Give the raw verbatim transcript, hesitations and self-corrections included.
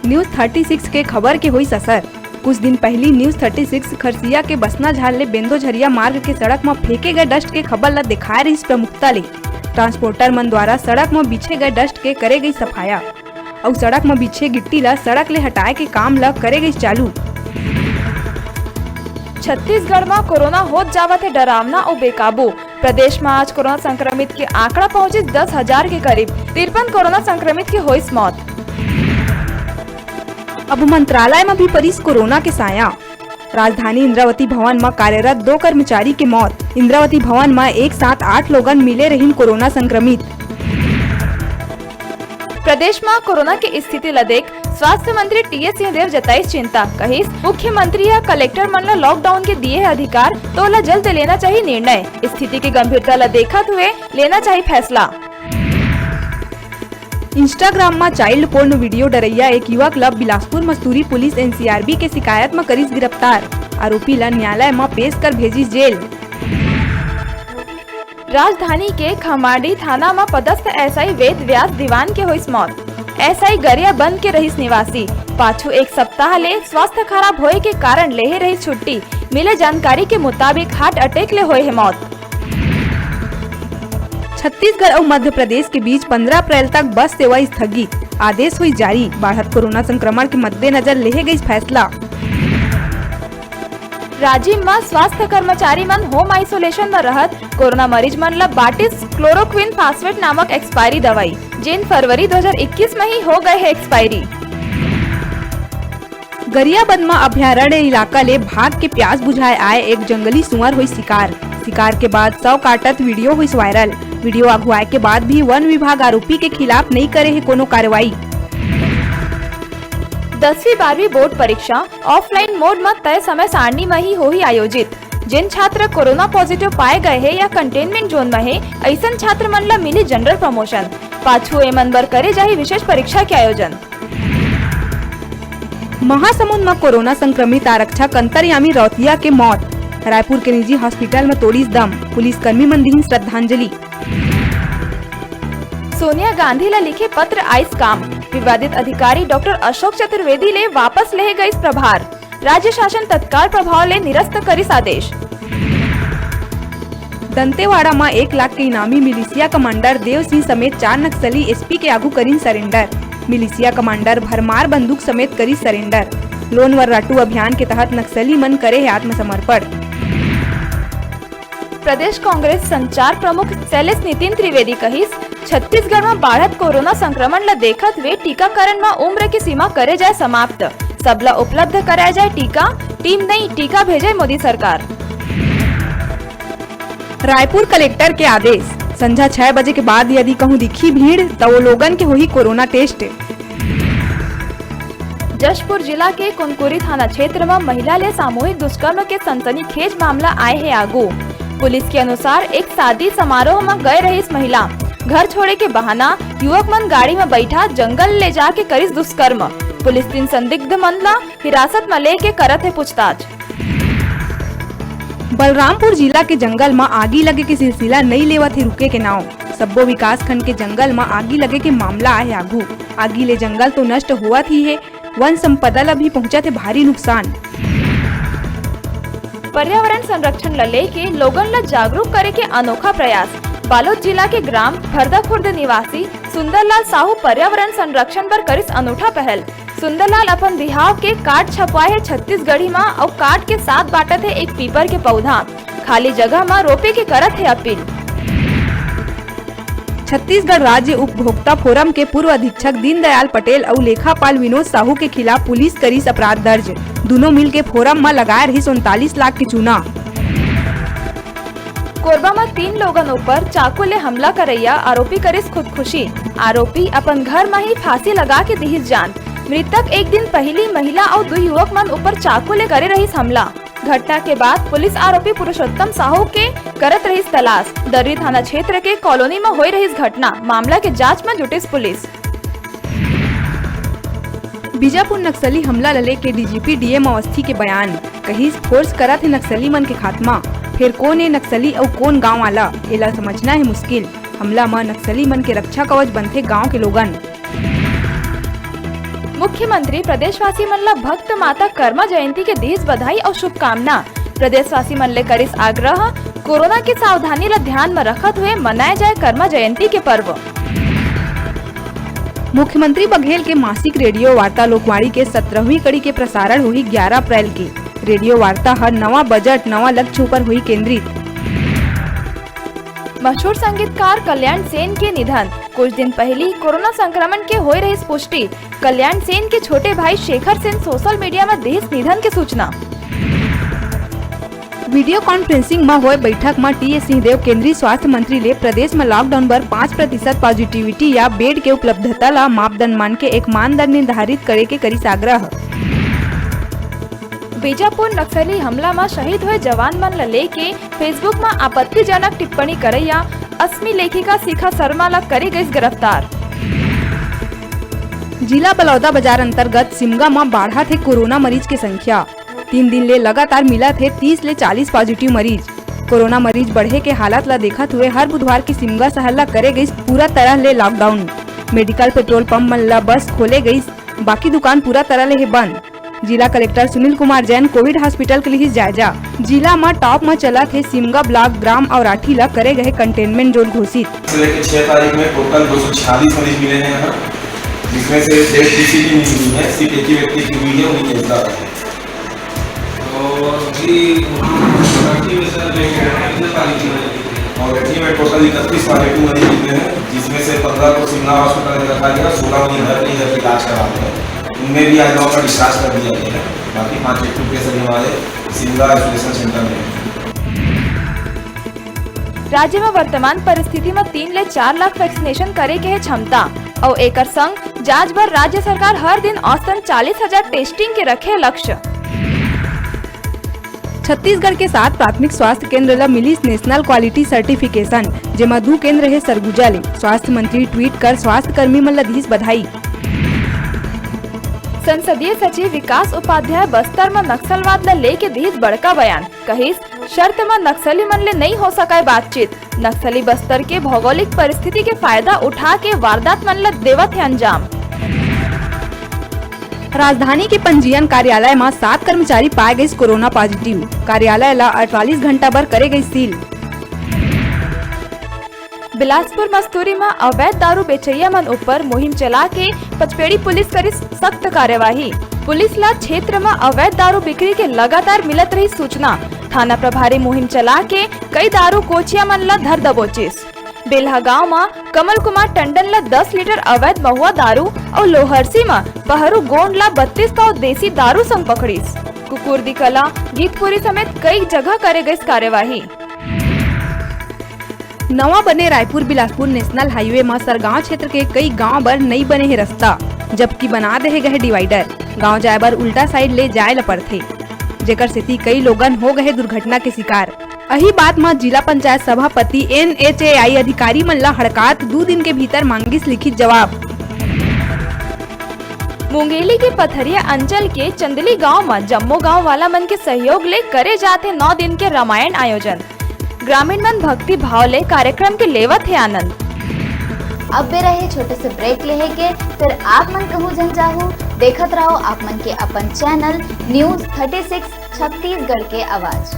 News thirty six के खबर के होइस असर। कुछ दिन पहिली News thirty six खरसिया के बसनाझार ले बेंदोझरिया मार्ग के सड़क म फेंके गए dust के खबर ल देखाए रहिस प्रमुखता ले। Transporter मन द्वारा सड़क म बिछे गए dust के करे गई सफाया अउ सड़क म बिछे गिट्टी ल सड़क ले हटाए के काम ल करे गई चालू। छत्तीसगढ़ म कोरोना होत जावत हे डरावना अउ बेकाबू। प्रदेश म आज कोरोना संक्रमित के आंकड़ा पहुंचिस दस हजार के करीब। तिरपन कोरोना संक्रमित के होइस मौत। अब मंत्रालय म भी परिस कोरोना के साया। राजधानी इंद्रावती भवन म कार्यरत दो कर्मचारी के मौत। इंद्रावती भवन म एक साथ आठ लोगन मिले रहिन कोरोना संक्रमित। प्रदेश म कोरोना के स्थिति ल देख स्वास्थ्य मंत्री टीएस सिंहदेव जताइस चिंता। कहिस, मुख्यमंत्री ह कलेक्टर मन ल lockdown के दिए हे अधिकार, तो ओला जल्द लेना चाही निर्णय। स्थिति के गंभीरता ल देखत हुए लेना चाही फैसला। Instagram म child porn video डरैया एक युवक ल बिलासपुर मस्तूरी पुलिस एनसीआरबी के शिकायत म करिस गिरफ्तार। आरोपी ल न्यायालय म पेश कर भेजिस जेल। राजधानी के खमाडी थाना म पदस्थ एसआई वेद व्यास दीवान के होइस मौत। एसआई गरियाबंद के रहिस निवासी। पाछू एक सप्ताह ले स्वास्थ्य खराब होए के कारण लेहे रहिस छुट्टी। मिले जानकारी के मुताबिक heart attack ले होए हे मौत। छत्तीसगढ़ अउ मध्य प्रदेश के बीच पंद्रह अप्रैल तक बस सेवा स्थगित, आदेश होइस जारी। बाढ़त कोरोना संक्रमण के मद्देनजर लेहे गइस फैसला। राजिम म स्वास्थ्य कर्मचारी मन home isolation म रहत कोरोना मरीज मन ल बांटिस chloroquine phosphate नामक expiry दवाई, जेन फरवरी दो हजार इक्कीस म ही हो गए हे expiry। गरियाबंद म अभयारण्य इलाका ले भाग के प्यास बुझाए आए एक जंगली सुअर होइस शिकार। शिकार के बाद शव काटत video होइस viral। Video अगुवाए के बाद भी वन विभाग आरोपी के खिलाफ नइ करे हे कोनो कार्रवाई। दसवीं बारहवीं बोर्ड परीक्षा offline mode म तय समय सारणी म ही होही आयोजित। जेन छात्र कोरोना positive पाए गए हे या containment zone म हे, अइसन छात्र मन ल मिली general promotion। पाछू एमन बर करे जाही विशेष परीक्षा के आयोजन। महासमुंद म कोरोना संक्रमित आरक्षक अंतर्यामी रौतिया के मौत। रायपुर के निजी hospital म तोड़िस दम, पुलिसकर्मी मन दिहिन श्रद्धांजलि। सोनिया गांधी ला लिखे पत्र आइस काम, विवादित अधिकारी डॉक्टर अशोक चतुर्वेदी ले वापस लेहे गइस प्रभार, राज्य शासन तत्काल प्रभाव ले निरस्त करिस आदेश। दंतेवाड़ा म एक लाख के इनामी मिलिशिया कमांडर देव सिंह समेत चार नक्सली एसपी के आगू करिन surrender। मिलिशिया कमांडर भरमार बंदूक समेत करिस surrender। लोन वर्राटू अभियान के तहत नक्सली मन करे हे आत्मसमर्पण। प्रदेश कांग्रेस संचार प्रमुख शैलेश नितिन त्रिवेदी कहिस, छत्तीसगढ़ म बाढ़त कोरोना संक्रमण ल देखत हुए टीकाकरण म उम्र के सीमा करे जाए समाप्त, सबला उपलब्ध कराए जाए टीका, टीम नई टीका भेजे मोदी सरकार। रायपुर कलेक्टर के आदेश, संझा छह बजे के बाद यदि कहूं दिखी भीड़, त वो लोगन के होही कोरोना test। जशपुर जिला के कुनकुरी थाना क्षेत्र म महिला ले सामूहिक दुष्कर्म के सनसनीखेज मामला आए हे आगू। पुलिस के अनुसार, एक शादी समारोह म गए रहिस महिला, घर छोड़े के बहाना, युवक मन गाड़ी म बैठा जंगल ले जाके करिस दुष्कर्म। पुलिस तीन संदिग्ध मन ल हिरासत म लेके करत हे पूछताछ। बलरामपुर जिला के जंगल म आगी लगे के सिलसिला नइ लेवत हे रुके के नाव। सब्बो विकासखंड के जंगल म आगी लगे के मामला आए आगू। आगी ले जंगल तो नष्ट होवत ही हे, वन संपदा ल भी पहुंचत हे भारी नुकसान। पर्यावरण संरक्षण ल लेके लोगन ल जागरूक करे के अनोखा प्रयास। बालोद जिला के ग्राम भरदाखुर्द निवासी सुंदरलाल साहू पर्यावरण संरक्षण बर करिस अनूठा पहल। सुंदरलाल अपन बिहाव के कार्ड छपवाए हे छत्तीसगढ़ी म अउ कार्ड के साथ बांटत हे एक पीपर के पौधा। खाली जगह म रोपे के करत हे अपील। छत्तीसगढ़ राज्य उपभोक्ता फोरम के पूर्व अधीक्षक दीनदयाल पटेल अउ लेखापाल विनोद साहू के खिलाफ पुलिस करिस अपराध दर्ज। दूनों मिल के फोरम म लगाए रहिस उनतालीस लाख के चूना। कोरबा म तीन लोगन ऊपर चाकू ले हमला करैया आरोपी करिस खुदकुशी। आरोपी अपन घर म ही फांसी लगा के दिहिस जान। मृतक एक दिन पहिली महिला अउ दू युवक मन ऊपर चाकू ले करे रहिस हमला। घटना के बाद पुलिस आरोपी पुरुषोत्तम साहू के करत रहिस तलाश। दर्री थाना क्षेत्र के कॉलोनी म होए रहिस घटना। मामला के जांच म जुटिस पुलिस। बीजापुर नक्सली हमला ल लेके डीजीपी डीएम अवस्थी के बयान, कहिस, फोर्स करत हे नक्सली मन के खात्मा। फेर कोन ए नक्सली अउ कोन गांव वाला, एला समझना हे मुश्किल। हमला म नक्सली मन के रक्षा कवच बनथे गांव के लोगन। मुख्यमंत्री प्रदेशवासी मन ल भक्त माता कर्मा जयंती के दीस बधाई अउ शुभकामना। प्रदेशवासी मन ले करिस आग्रह, कोरोना के सावधानी ल ध्यान म रखत हुए मनाए जाए कर्मा जयंती के पर्व। मुख्यमंत्री बघेल के मासिक रेडियो वार्ता लोकवाणी के सत्रहवीं कड़ी के प्रसारण होही ग्यारा अप्रैल के। रेडियो वार्ता ह नवा बजट, नवा लक्ष्य ऊपर होही केंद्रित। मशहूर संगीतकार कल्याण सेन के निधन। कुछ दिन पहिली कोरोना संक्रमण के होए रहिस पुष्टि। कल्याण सेन के छोटे भाई शेखर सेन सोशल मीडिया म दिस निधन के सूचना। वीडियो कॉन्फ्रेंसिंग म होए बैठक म टीएस सिंहदेव केंद्रीय स्वास्थ्य मंत्री ले प्रदेश म लॉकडाउन बर पाँच प्रतिशत पॉजिटिविटी या बेड के उपलब्धता ल मापदंड मान के एक मानदंड निर्धारित करे के करिस आग्रह। बीजापुर नक्सली हमला म शहीद होए जवान मन ल लेके Facebook म आपत्तिजनक टिप्पणी करैया असमी लेखिका शिखा शर्मा ल करे गइस गिरफ्तार। जिला बलौदा बाजार अंतर्गत सिमगा म बाढ़त हे कोरोना मरीज के संख्या। तीन दिन ले लगातार मिलत हे तीस ले चालीस पॉजिटिव मरीज। कोरोना मरीज बढ़े के हालत ल देखत हुए हर बुधवार के सिमगा शहर ल करे गइस पूरा तरह ले लॉकडाउन। मेडिकल पेट्रोल पंप मन ल बस खोले गइस, बाकी दुकान पूरा तरह ले हे बंद। जिला collector Sunil Kumar Jain Covid hospital के लिहिस जायजा। जिला म टॉप म चलत हे सिमगा ब्लॉक ग्राम औराठी ल करे गए कंटेनमेंट जोन घोषित। से लेके छह तारीख में टोटल दो सौ छियालीस मरीज मिले हैं यहाँ, जिसमें से डेथ किसी की नहीं हुई है, सिर्फ एक ही व्यक्ति की हुई है, उन्हीं के इतना है। तो जी, औराठी में सर, कितने तारीख की है? औराठी में टोटल इकतीस पॉजिटिव मरीज मिले हैं, जिसमें से पन्द्रह को सिमगा हॉस्पिटल में रखा गया, सोलह उन्हीं घर पे, घर पे इलाज करा रहे हैं। उनमें भी आज नौ का डिस्चार्ज कर दिया गया है। बाकी पाँच एक्टिव केस अभी हमारे सिमगा आइसोलेशन सेंटर में है। राज्य म वर्तमान परिस्थिति म तीन ले चार लाख वैक्सीनेशन करे के हे क्षमता अउ एकर संग जांच बर राज्य सरकार हर दिन औसतन चालीस हजार टेस्टिंग के रखे लक्ष्य। छत्तीसगढ़ के सात प्राथमिक स्वास्थ्य केंद्र ल मिलिस नेशनल क्वालिटी सर्टिफिकेशन, जेमा दू केंद्र हे सरगुजा ले। स्वास्थ्य मंत्री ट्वीट कर स्वास्थ्य कर्मी मन ल दिस बधाई। संसदीय सचिव विकास उपाध्याय बस्तर म नक्सलवाद ल लेके दिस बड़का बयान, कहिस, शर्त म नक्सली मन ले नइ हो सकय बातचीत। नक्सली बस्तर के भौगोलिक परिस्थिति के फायदा उठा के वारदात मन ल देवत हे अंजाम। राजधानी के पंजीयन कार्यालय म सात कर्मचारी पाए गइस कोरोना पॉजिटिव। कार्यालय ल अड़तालीस घंटा बर करे गइस सील। बिलासपुर मस्तूरी म अवैध दारू बेचइया मन ऊपर मुहिम चला के पचपेड़ी पुलिस करिस सख्त कार्यवाही। पुलिस ला क्षेत्र म अवैध दारू बिक्री के लगातार मिलत रही सूचना। थाना प्रभारी मुहिम चला के कई दारू कोचिया मन ला धर दबोचिस। बेलहा गांव म कमल कुमार टंडन ला दस लीटर अवैध महुआ दारू अउ लोहरसी म पहरू गोंड ला बत्तीस पाव देसी दारू संग पकड़िस। कुकुरदी कला, गीतपुरी समेत कई जगह करे गइस कार्यवाही। नवा बने रायपुर बिलासपुर नेशनल हाईवे म सरगांव क्षेत्र के कई गांव बर नई बने हे रस्ता, जबकि बना देहे गए डिवाइडर। गांव जाए बर उल्टा साइड ले जाए ल पड़थे, जेकर सेती कई लोगन हो गए दुर्घटना के शिकार। अही बात म जिला पंचायत सभापति एनएचएआई अधिकारी मन ल हड़कात दू दिन के भीतर मांगिस लिखित जवाब। मुंगेली के पथरिया अंचल के चंदली गांव म जम्मो गांव वाला मन के सहयोग ले करे जात हे नौ दिन के रामायण आयोजन। ग्रामीण मन भक्ति भाव ले कार्यक्रम के लेवत हे आनंद। अब बेरा हे छोटे से ब्रेक लेहे के, फिर आप मन कहूँ झन जाहू। देखत रहो आप मन के अपन channel news thirty six Chhattisgarh के आवाज़।